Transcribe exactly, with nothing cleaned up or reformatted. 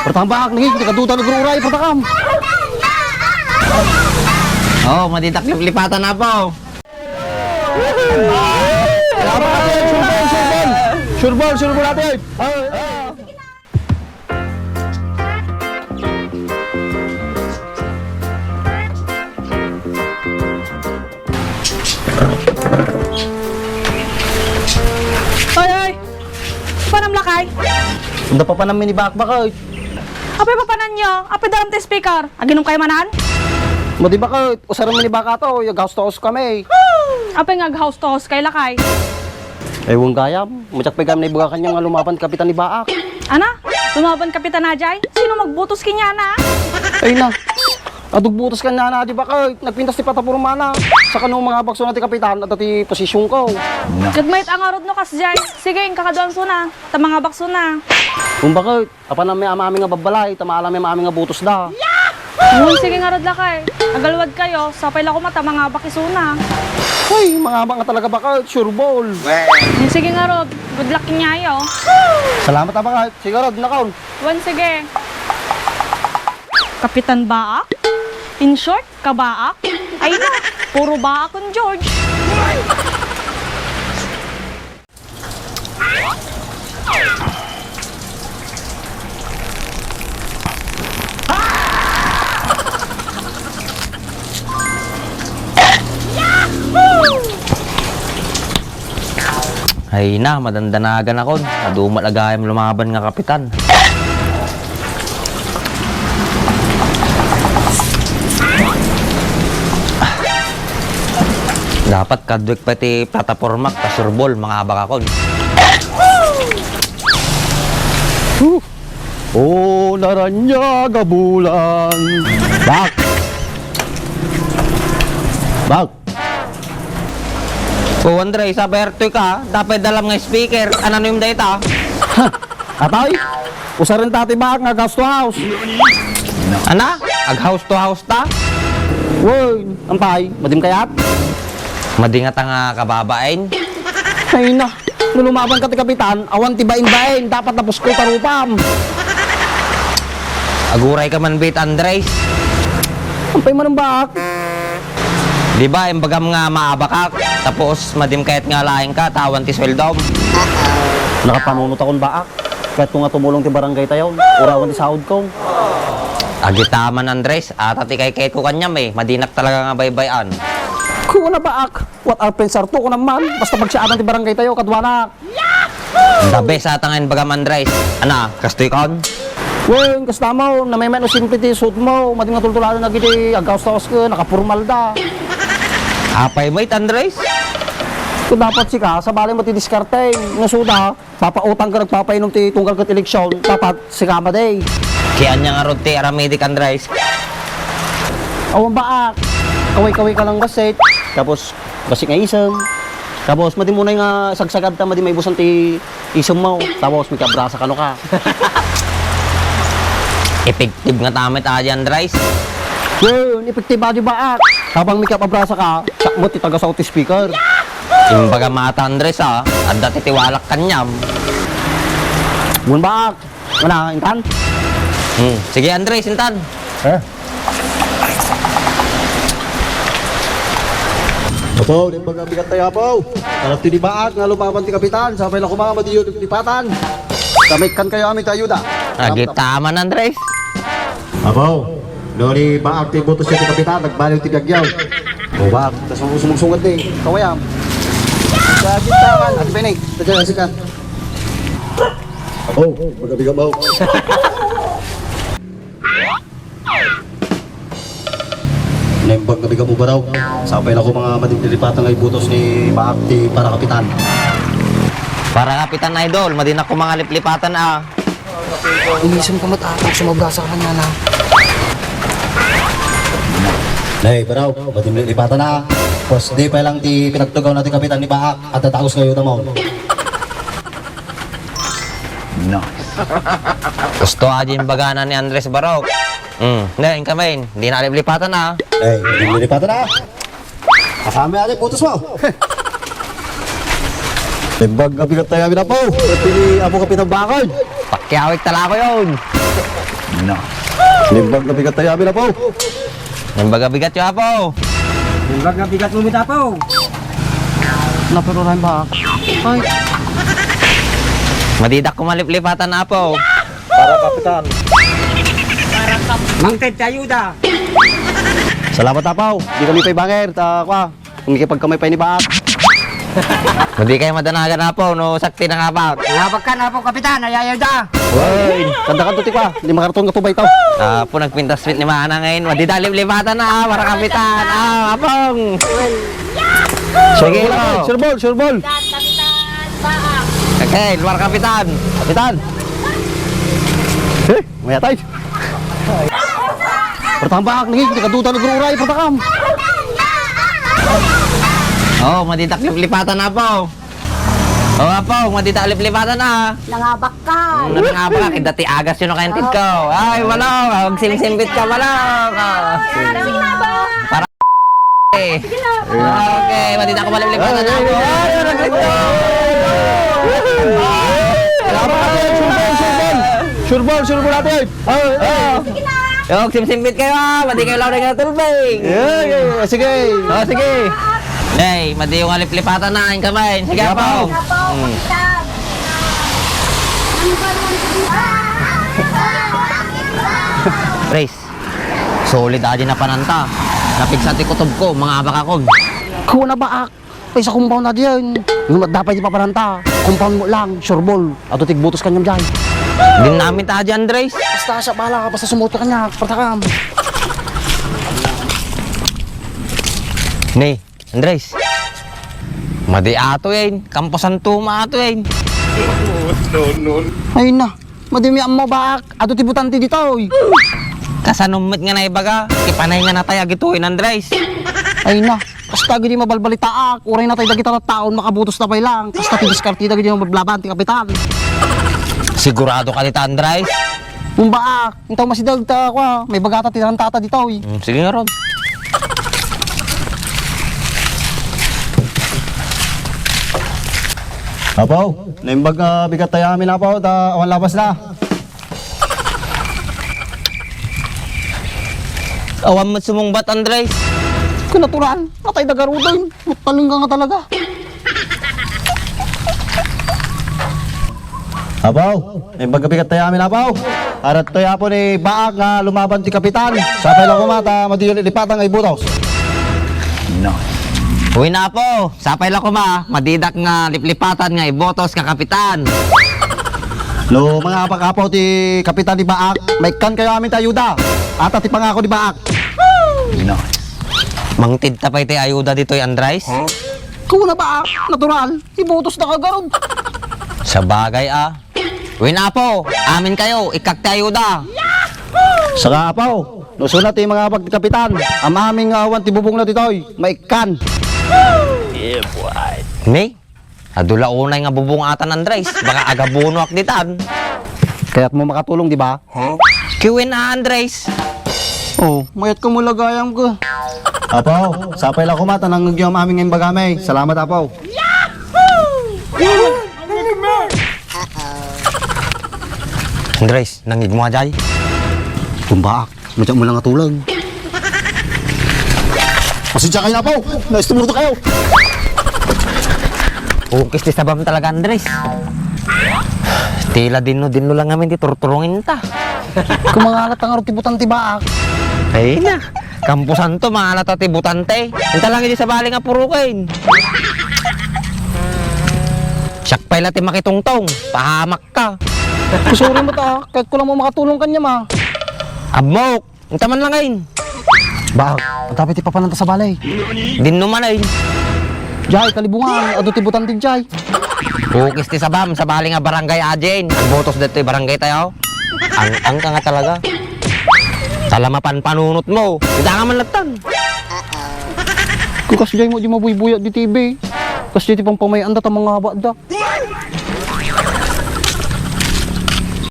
Pertambak, naging, nagkaduda, nagururay, pertakam. Oh, maditak liplipatan na po. Sureball, sureball. Sureball, sureball natin. Ay, ay! Panam lakay? Anda pa panam ni Bakbak, ay. Apay papananyo? Apay daram ti speaker? Aginom kayo manan? Madi bakit? Usaran mo ni baka to, yung house to house kami. Apay nga house to house kay lakay? Ay, wang gayam. Mutyak pa kami naibaga kanya nga lumaban kapitan ni Baak. Ana? Lumaban kapitan na jay? Sino magbutos kanya na? Ay na. Adugbutos kanya na, di ba, kay nagpintas ti plataporma na. Sa kano mga bakso na ti kapitan, at ti posisyon ko. Nagmait ang arod no kas jay. Sige, ang kakaduan suna. Ta mga bakso na. Kung bakit? Apan ang may amami nga babbalay, ta maalam may amami nga butos da. Ngun sige nga rod lakay. Agalwad kayo, sapay la koma ta mangabak isuna. Ay, mangabak nga talaga baka, sure ball. Ngun sige nga rod, good luck kinyayo. Salamat a baka, sige rod, nakaon. Wan sige. Kapitan Baak? In short, Kabaak? Ay na, puro baak kon George. Ay na, madandanagan akon. Adu met a gayam lumaban nga kapitan. Dapat kaduek pa ti platapormak ta sureball, mangabak akon. Huh! O, naranyag a bulan. Bak! Bak! O, Andres, abertoy ka, dapat dalam nga speaker. Ananuyom dayta? Ha! Atay, usaren ta ti baak nga ag-house to house. Ana? Ag-house to house ta? Wen, ampay, madim kayat? Madi ngata nga kababain? Ay na, no lumaban ka ti kapitan, awan ti bain-bain, dapat napos ko tarupam. Aguray ka man bet, Andres. Ampay man ang baak? Di ba, imbagam nga maabakak, tapos madim kayat nga laeng ka, tawan ti sueldom. Nakapanunot akon baak. Kayatko nga tumulong ti barangay tayo, urawen ti saod ko. Agitaman, Andres, ata ti kaykayatko kaniam eh, madinak talaga nga baybay-an. Kuna baak, what are friends are to, kunam man, basta pagsiadan ti barangay tayo, kaduana. The best ata nga imbagam, Andres. Ana, kastoy kon? Wen, kasta mo, namay-met no simple ti suot mo, madi nga tultuladen dagiti aggaus-taus ken nakapormal da. Apay met, Andres? Kung dapat sika, sabali mo ti diskarte, nga suda, papautang ka nagpapainom ti tunggal ket eleksyon, dapat sika madi. Ti ania ngarud ti aramidik, Andres? Awan baak, kaway-kaway ka lang bassit, tapos bassit nga isem. Tapos madi mo nga sagsagad ta, madi maibusan ti isem mo. Tapos mikabrasa kano ka. Epektive ngata met adi, Andres. Wen, epektive adi baak. Habang mikapabrasa ka, sakmo ti taga-sound speaker. Imbaga mata, Andres, ah. Adda ti tiwalak kaniam. Wen baak. Mana, intan? Hmm. Sige, Andres, intan. Eh? Apo, di ba bigat tayo, Apo? Harap ti di baak nga lumaban ti kapitan, sapay la koma, madiyo di lipatan. Kamekkan kayo amin ti ayuda. Agitaman, Andres. Apo, no di baak ti butos ti kapitan, nagbaliw ti biagyaw. O baak, tas sumungsungad ni, kawayam. Agitaman. Adi pa ini, tadya, sikan. Apo, magabigat mo. Naimbag nga bigat mo, Baraw. Sapay la ko mga madidilipatan nga ibutos ni Baak ti para kapitan. Para kapitan, idol, madinak ko mga liplipatan, ah. Umisem ka met, ah, pag sumabrasa ka kanya na. Nay, Baraw, madidilipatan na, ah. Pos, di pa lang ti pinagtugaw na ti kapitan ni Baak, at tataos kayo na mo. Nice. Gusto aja yung bagana ni Andres Barok. Hmm, ne, inka main. Di na liplipatan, ah. Eh, di lipatan, ah. Kasama yan yung putos mo. Timbag na bigat tayo, amin, Apo. Pili, Apo, Kapitan Bakal. Pakyawik talaga yun. No. Naimbag nga bigat tayo, amin, Apo. Naimbag nga bigat yo, Apo. Naimbag nga bigat mo, Apo. Napiro lang ba? Ay. Madidak ko maliplipatan, Apo. Para kapitan. Mangted ti ayuda. Salamat, Apo. Di kami pay banger. Ta, kwa. Kung ikipagkamay pay ni Baak. Madi kayo madanagan, Apo, no sakti na nga, Baak. Nangabak ka na, Apo, Kapitan, ayayaw da. Uy, kanda ka tuti pa, lima karton nga tubay tao. Apo, nagpintas ni Manang ngayon. Madi da liplipatan na, ah, para Kapitan. Ah, Apong. Sige, Sure ball, Apo. Sure ball, sure ball. Kapitan, Baak. Okay, luar Kapitan. Kapitan. Eh? Mayatay. Pertambak, naging, nagkaduda, nagruray, pertakam. Oh, maditak liplipatan na po. Oh, apo, maditak liplipatan na. Nangabak ka. Hmm, nangabak ka, kita ti agas yun ang kaintid ko. Ay, wala, magsimsimbit ka, wala. Para Okay, maditak ko pala liplipatan na po. Ay, ay, ay, ay, ay. Sure ball, sure ball. Sure ball, sure ball, ate. Oh, oh. Sige na. Yo, simsimbit kayo, ah. Madi kayo lang rin tulbing. Yeah, yeah, yeah. Sige. Oh, sige. Hey, madi yung aliplipatan na, ang kamay. Sige, Apo. Apo, hmm. Kapitan. Race. Solid adi na pananta. Napigsa ti kutob ko, mga abak akon. Kuna ba, ak? Ay, sa compound na diyan. Yung dapat di paparanta. Compound mo lang, sure ball. Ato tigbutos kanyam diyan. Din namin ta diyan, Andres. Basta siya, bahala ka. Basta sumuot ka kanya. Partakam. Ni, Andres. Madi ato yan. Kampo San Toma ato yan. No, no. Ay na. Madimi ammo baak, adu ti butante ditoy. Kasano met nga naibaga? Ipanay nga natay agitoy, Andres. Ay na, kasta gidi mabalbalitaak, uray natay dagita taon, makabutos na pay lang. Kasta ti diskarte dagiti mablaban ti kapitan. Sigurado ka dita, Andres? Umbaak, intaw masidag ta, kwa, may bagata ti rantata ditoy. Hmm, sige nga ron. Apo, naimbag nga bigat tayo amin, Apo, ta awan labas na. Awan met sumungbat, Andres. Natural, natay da garuden. Mataling ka nga talaga. Apo, naimbag nga bigat tayo amin, Apo. Arat toy, Apo, ni Baak nga lumaban ti kapitan. Sapay la koma ta madiyo lipatan nga ibutos. No. Uy na, Apo. Sapay la koma, madidak nga liplipatan nga ibotos ka kapitan. No, mga apak-apaw ti kapitan ni Baak, maikkan kayo amin ti ayuda. Ata ti pangako ni Baak. Nice. Mangted ta pay ti ayuda ditoy, Andres? Kuna Baak, natural, ibotos na kagarod. Sabagay, ah. Wen, Apo, amin kayo, ikkak ti ayuda. Saka, Apo, no suna ti mga abak ti kapitan, am-amin nga awan ti bubong na ditoy, maikkan. Yeah, boy. Ni? Adu la unay nga bubong atan, Andres. Baka agabonoak ditan. Kayat mo makatulong, di ba? Kiwen a, Andres. Oh, mayat ka mo lagayam ka. Apo, sapay la koma, ta nangngegyo am-amin nga imbagami. Salamat, Apo. Andres, nangngeg mo a jay? Tumbaak, madyak mo lang nga tulag. Pasensya kayo na po! Naistumurdo kayo! Ukis ti sabam talaga, Andres. Tila dinno, dinno lang amin ti turturungin ta. Kumangalat ang arog ti butang ti baak. Ay na. Kampo Santo, mangalata ti butante. Inta lang iti sabali nga puruken. Siak pay la ti makitungtong. Pahamak ka. Kusuri mo ta, kahit ko lang mo makatulong kanya ma. Abmok, inta man lang ain. Baak, ang tapit ti papananta sa balay. Dinno man ain. Jay, kalibungan, adu ti butante jay. Ukis ti sabam, sabali nga barangay ajen. Botos ditoy barangay tayo. Ang, ang ka nga talaga. Tala mapanpanunot mo. Kita nga man latan. Ku kas jay mo di mabuybuya di T V. Kas jay ti pampamayan da ta mga haba da.